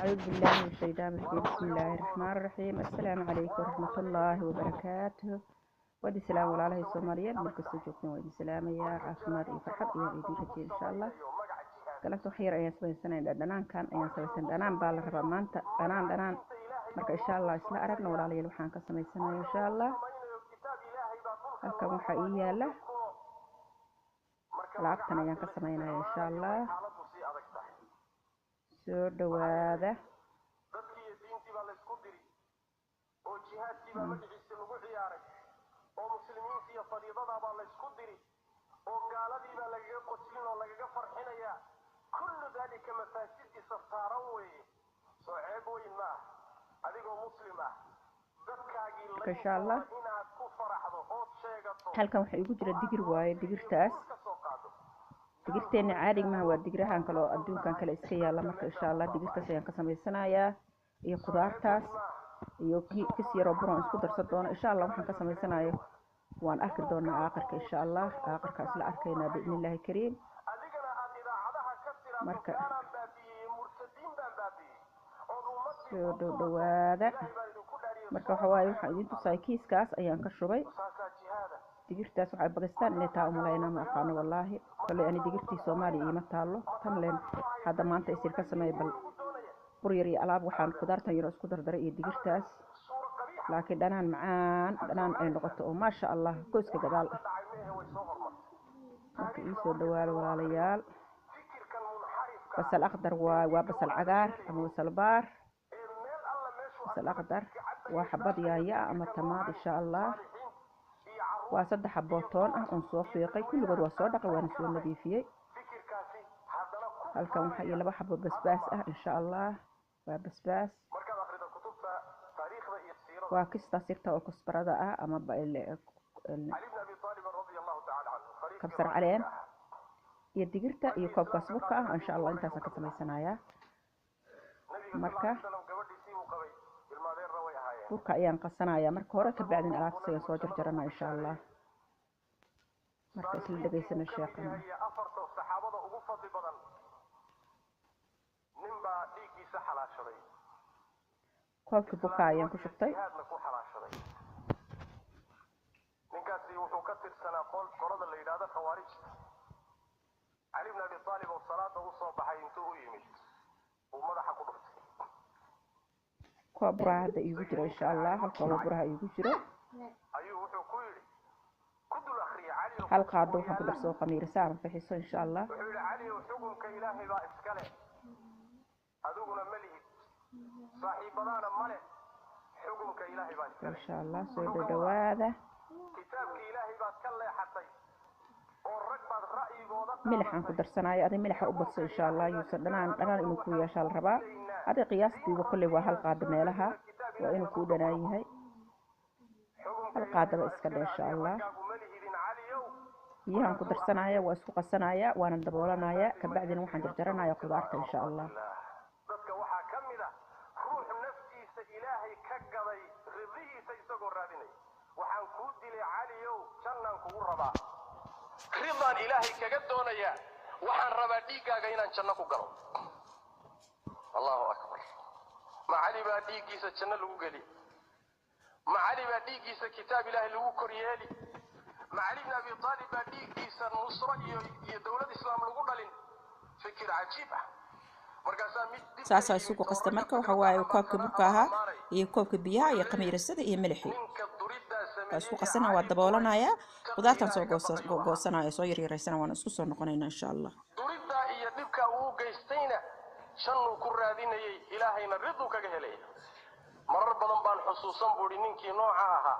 أعوذ بالله من الشيطان الرجيم. بسم الله الرحمن الرحيم. السلام عليكم ورحمة الله وبركاته. Wadi salaam walaalahay Soomaaliyeed meel kastoo joogtaan, waa idin salaamayaa. Caafimaad iyo farxad ayaan idin rajeyay, insha Allah. Galabta wax yar ayaan samaysanay, dhanaankan ayaan samaysan. Dhanaan baa la rabaa maanta, dhanaan dhanaan. Marka insha Allah isla aragna, walaalayaal, waxaan ka samaysanayo insha Allah. Halkan waxaa ii yaala alaabtan ayaan ka samaynaya, insha Allah. Soo dhawaada. Dadkii iyo diintii baa laysku diri oo jihaadkii baa magaciisi lagu ciyaaray oo muslimiinta iyo fariidadaa baa laysku diri oo gaaladii baa lagaga qoslin oo lagaga farxinayaa. Kullu dalika mafaasid isafsaaran weeye. Soo ceeb weyn ma ah adigoo muslim ah dadkaagii Marka insha Allah inaad ku faraxdo ood sheegato? Halkan waxaa igu jira digir waaye. Digirtaas ka soo qaado. Digirteena caadiga maha, waa digirahan kale oo adduunkan kale iska yaala. Marka insha Allah digirtaas ayaan ka samaysanayaa iyo khudaartaas iyo kis yaroo buron isku darsan doono, insha Allah. Waxaan ka samaysanayo waan arki doonaa aakhirka, insha Allah. Aakhirka isla arkaynaa, biidni Illaahi kariim. Adigana aad idaacadaha ka tiraahdo Marka gaalaan baabi'iyey, murtadiin baan baabi'iyey, ood ummadii soo dhow dhawaada. Ilaahay baan idinku dhaariyey. Marka waxa waaye, waxaan idin tusaay kiiskaas ayaan ka shubay saasaa jihaada. Digirtaas waxay Bakistaan inay taa umalaynaa, ma aqaano wallaahi. Kolley ani digirtii Soomaaliya iima taallo. Tan leen hadda maanta isir ka sameey, bal bur yar iyo alaab waxaan khudaartan yar oo isku dardaray iyo digirtaas, laakiin dhanaan macaan dhanaan ay noqoto oo maasha Allah goyska gadaal ah. Dhacay meehe, way soo hormartay. Marka ii soo dhawaado, walaalayaal. Fikirkan munxarifka Basal akhdar waay, waa basal cagaar ama basal baar. ee meel alla meeshuu Basal akhdar waa xabad yaanya ah ama tamaad, insha Allah. iyo carruur Waa 3 xaboo toon ah oon soo fiiqay. Kulligood waa soo dhaqay, waana soo nadiifiyey. Fikirkaasi haddana ku Halkan waxaa iyo 2 xabo basbaas ah, insha Allah. Waa basbaas. Markaad akhrido kutubta taariikhda iyo siirada, Waa kistaas yarta oo kusbarada ah ama Cali bn Abi Aalib radia Allahu tacala canhu khaliifkii kabsar caleen iyo digirta iyo koobkaas burka ah, insha Allah. Intaasaan ka samaysanayaa. Nabiga Marka sal slam gabadhiisii uu qabay, ilmaadeerna way ahaayeen. Burka ayaan qasanayaa marka hore, ka bacdin alaabtaas ayaan soo jarjaranaa, insha Allah. Marka isla dhegaysana sheeqana. Yahay afarta saxaabada ugu fadli badan, nin baa dhiiggiisa xalaashaday. Koobkii burka ayaan ku shubtay. Jihaadna ku xalaashaday. Ninkaasi wuxuu ka tirsanaa qolada la yidhaahdo Khawaarijta. Cali bn Abi Aalib oo salaada u soo baxay intuu u yimid uu madaxa ku dhuftay. Koob buraha hadda iigu jiro, insha Allah. Hal koobo buraha iigu jiro. Ayuu wuxuu ku yidhi, ku dul akhriyay Cali oo Hal qaado waxaan ku darsoo khamiirisa ama fixiso, insha Allah. Wuxuu yidhi: "Cali ow, xukunka Ilaahay baa iskale, adiguna ma lihid, saaxiibadaana ma leh, xukunka Ilaahay baa iskale." Insha Allah soo dhadhawaada. Kitaabka Ilaahay baad ka leexatay oo rag baad ra'yigooda Milixaan ku darsanayo. Adi milixa u badso, insha Allah. Yuusan dhanaan dhanaan inuu ku yeeshaa la rabaa. Adi qiyaastiiba kolley waa hal qaado meelaha, waa inuu kuu dhanaan yahay. Hal qaadaba iska dhe, insha Allah. Raggaagu ma lihidin, Caliyow. Biyahaan ku darsanaya, waa isku qasanaya, waana daboolanaya. Kabacdina waxaan jarjaranaya khudaarta, insha Allah. Dadka waxaa ka mid ah ruux naftiisa Ilaahay ka gaday ridihiisa isagoo raadinaya. Waxaan kuu dilay, Caliyow, jannaan kugu rabaa, ridaan Ilaahay kaga doonayaa, waxaan rabaa dhiiggaaga inaan janno ku galo. Allahu akbar! Ma Cali baa dhiiggiisa janno lagu geli? Ma Cali baa dhiiggiisa kitaab Ilaahay lagu koryeeli? Ma Cali bn Abi Aalib baa dhiiggiisa nusro iyo dowlad Islaam lagu dhalin? Fikir cajiib ah. Markaasaa mid dib ka Saasaa yimid isugu oo qasta. ragga Marka waxa waaye koobka burka ahaa iyo koobka biyaha iyo khamiirasada iyo milixii ninka duriddaa waa isku sameeyey. qasana, waa daboolanayaa. Khudaartan soo goosanaya, soo yaryaraysana, waana isku soo noqonaynaa, insha Allah. Duriddaa iyo dhibka uu geystayna jannuu ku raadinayay, Ilaahayna riduu kaga helaya. Marar badan baan xusuusan, buu idhi, ninkii nooca ahaa.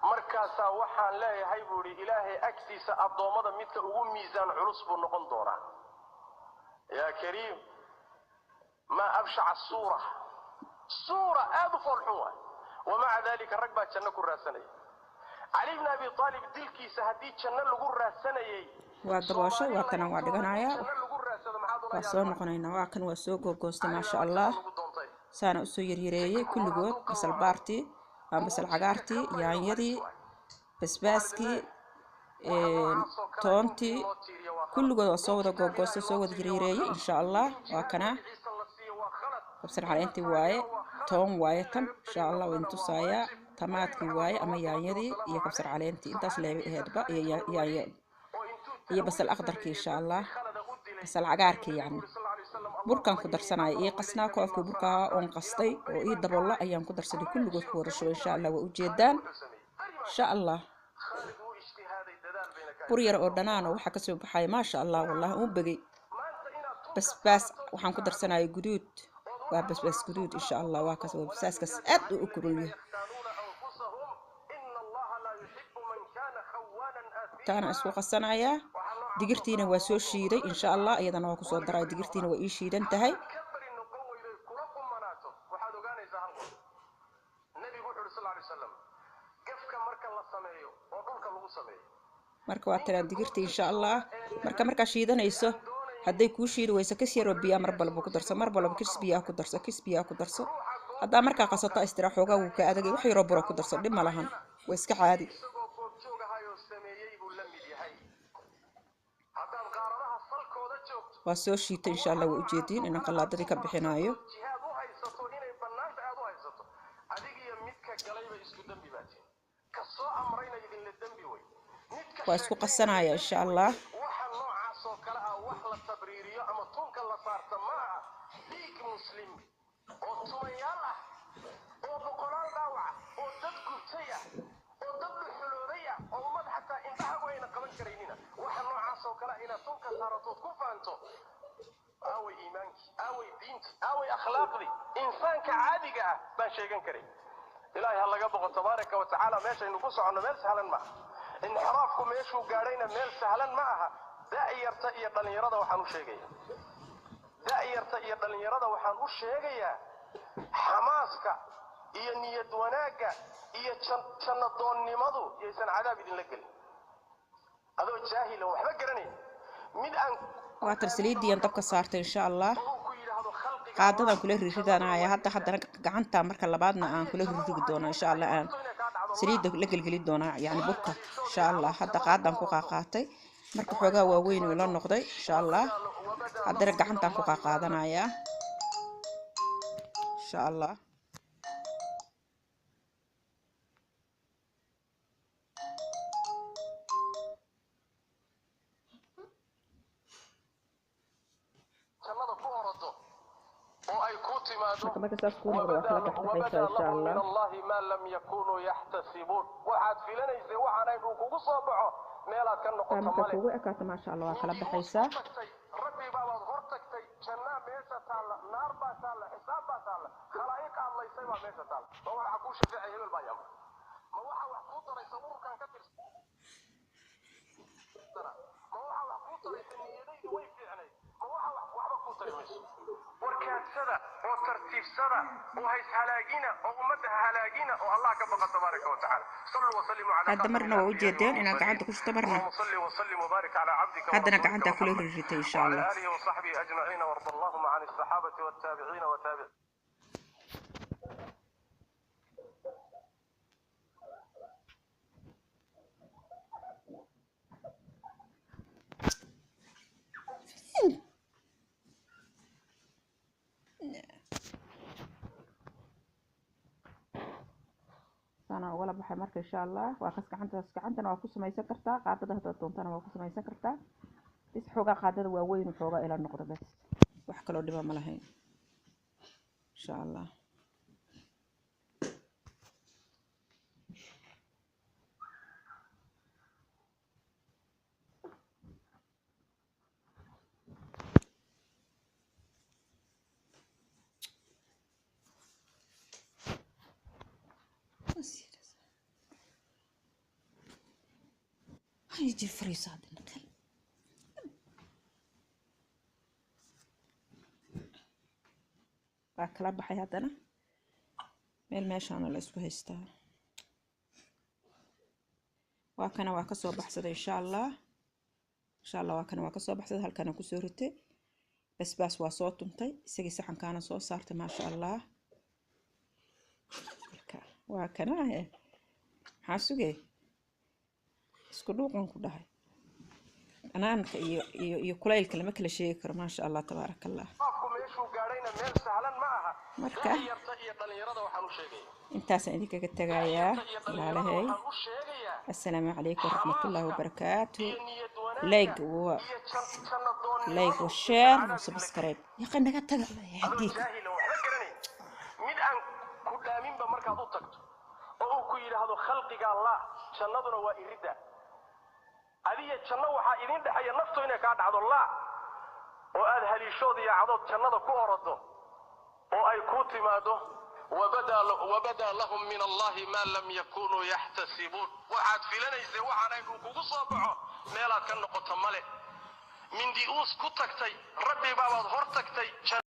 Markaasaa waxaan leeyahay, buu idhi, Ilaahay agtiisa addoommada midka ugu miisaan culus buu noqon doonaa. Yaa kariim, maa abshaca suura! Suura aada u foolxun waay. Wamaca dalika rag baa janno ku raadsanaya. Cali bn Abi Aalib dilkiisa haddii janno lagu raadsanayay, Waa dabooshay, waa kana, waa dhiganayaa. janno lagu raadsado maxaad ula Waa soo noqonaynaa. Waa kan, waa soo googoostay, maasha Allah. lagu doontay? Saana usoo yaryareeyey kulligood: basal baartii ama basal cagaartii, yaanyadii, basbaaskii, toontii, kulligood waa soo wada googoostay, soo wada yaryareeyey, insha Allah. Waa kana. Magaciisa la siiyo waa khalad. Kabsar caleentii waaye, toon waaye tan, insha Allah waan tusayaa. Tamaadkii waaye ama yaanyadii iyo kabsar caleentii, intaas leeba aheedba, iyo yaanyo iyo basal aqdarkii, insha Allah basal cagaarkii, yacni burkaan ku darsanaya ii qasnaa. Koobkii burkaa oon qastay oo ii daboolla ayaan ku darsaday, kulligood ku wada shubay, insha Allah waa ujeedaan, insha Allah. Bur yar oo dhanaan oo waxaa kasoo baxaya, maasha Allah, wallahi uun begay. Basbaas waxaan ku darsanaya guduud, waa basbaas guduud, insha Allah. Waa kaas, waa basbaaskaas aad uu u kulul yahay. Taana isku qasanayaa. Digirtiina waa soo shiiday, insha Allah iyadana waa kusoo daray. Digirtiina waa ii shiidan tahay. Ka bari noqon weydo, kula qumanaato, waxaad ogaanaysaa hal qof. Nebigu wuxuu yidhi sal ly wasalam, gafka marka la sameeyo oo dhulka lagu sameeyo. Marka waa tanaa digirta, insha Allah. Marka markaa shiidanayso, hadday kuu shiidi weyso, kis yaroo biyaa mar balba ku darso, mar balba kis biyaa ku darso, kis biyaa ku darso. Haddaa markaa qasato istira xoogaa wuu ka adagay, wax yaroo buro ku darso, dhib ma lahan, waa iska caadi. Isagoo goobjoog ahayoo sameeyey buu la mid yahay haddaad qaaradaha salkooda joogto. Waa soo shiitay, insha Allah waa ujeediin inaan qalaadadii ka bixinayo. Jihaad u haysato inay bannaanta aad u haysato, adigiyo midka galayba isku dembi baa tihin, ka soo amrayna idinla dembi wey, midka Waa isku qasanaya, insha Allah. Waxa noocaas oo kale ah wax la tabriiriyo ama tunka la saarta ma aha. Dhiig muslim oo tumayaal ah oo boqolaal dhaawac oo dad gubtay ah oo dad dhuxulooday ah oo ummad xataa indhahagu ayna qaban karaynina, waxa noocaas oo kale ah inaad tunka saaratood ku faanto, aaway iimaankii, aaway diintii, aaway akhlaaqdii insaanka caadiga ah baan sheegan karay? Ilaahay ha laga boqo tabaaraka wa tacaala. Meeshaynu ku soconno meel sahlan ma aha, inxiraafku meeshuu gaadhayna meel sahlan ma aha. Da'yarta iyo dhallinyarada waxaan u sheegaya, da'yarta iyo dhallinyarada waxaan u sheegayaa, xamaaska iyo niyad wanaagga iyo jannadoonnimadu yaysan cadaab idinla gelin, adoo jaahila waxba garanayn mid aan Waa tar saliidiyan dabka saartay, insha Allah. uu ku yidhaahdo khalqiga Qaadadan kula rirridanaya hadda, haddana gacanta marka labaadna aan kula rirrigi doonaa, insha Allah. Aan saliidda la gelgelin doonaa, yacni burka, insha Allah. Hadda qaadaan ku qaaqaatay, marka xoogaa waaweyn uu la noqday, insha Allah. Haddana gacantaan ku qaaqaadanayaa, insha Allah. Jannada ku orodo oo ay kuu timaado. Marka marka saas kuu noqdo waa kala baxbaxaysaa, وبدا insha لهم من Allah. الله ما لم يكونوا يحتسبون. Waxaad filanaysay waxaanayn uu kugu soo baxo, meelaad ka Taa noqoto marka male. kugu ekaato, maasha Allah, waa kala baxaysaa. Tagtay rabbi baabaad hor tagtay, jannaa meesha taalla, naar baa taalla, xisaab baa taalla, khalaa'iq aadlaysay baa meesha taalla. Ma waxaa kuu shafeecay hebel baa yama? Ma waxa wax kuu taraysa ururkan ka tirsana? Ma waxa wax kuu taraysa niyadaydu way fiicnayd? Ma waxa wax waxba kuu tari mayso. Warkaadsada oo tartiibsada oo hays halaagina oo ummadda ha halaagina oo Allah ka baqa tabaaraka wa tacaala. Salluu wasalimu calaa Hadda marna waa ujeedeen inaad gacanta ku shubto, marna اللهم صل وسلم وبارك على عبدك haddana ورسولك gacantaa kula محمد rirritay, insha وعلى Allah. آله وصحبه أجمعين، وارض اللهم عن الصحابة والتابعين وتابع Saana ugala baxay marka, insha Allah. Waa kas gacantaas, gacantana waa ku samaysan kartaa, qaadada haddaad doontana waa ku samaysan kartaa. Bis xoogaa qaadada waaweyn xoogaa ila noqdo, bas Wax kaloo dhiba ma lahayn, insha Allah. Ay, jir fariiso haddana kal. Waa kala baxay haddana, meel meeshaana la isku haystaa. Waa kana, waa kasoo baxsaday, insha Allah, insha Allah. Waa kana, waa kasoo baxsaday, halkana kusoo ritay. Basbaas waa soo tuntay, isagii saxankaana soo saartay, maasha Allah. Marka waa kana eh, maxaa sugay? Isku dhuuqan ku dhahay, dhanaanka iyo kulaylka lama kala sheegi karo, maasha Allah, tabaaraka Allah. Afku meeshuu gaadhayna meel sahlan ma aha. Marka intaasaan idinkaga tagayaa walaalahay. Assalaamu calaykum waraxmatullaahi wabarakaatu. Like wa like wa share wa subscribe. Yaqa naga taga hadiika. Mid aan ku dhaaminba markaad u tagto oo uu ku yidhaahdo khalqiga Allah, jannaduna waa iridda, adiga janno waxaa idin dhexeeya naftu inay kaa dhacdo laa oo aad haliishood iyo cadood jannada ku orodo oo ay kuu timaado. Wabadaa lahum min Allahi maa lam yakunuu yaxtasibuun. Waxaad filanaysay waxaanay uu kugu soo baxo, meelaad ka noqoto male. Mindi uus ku tagtay, rabbi baabaad hor tagtay.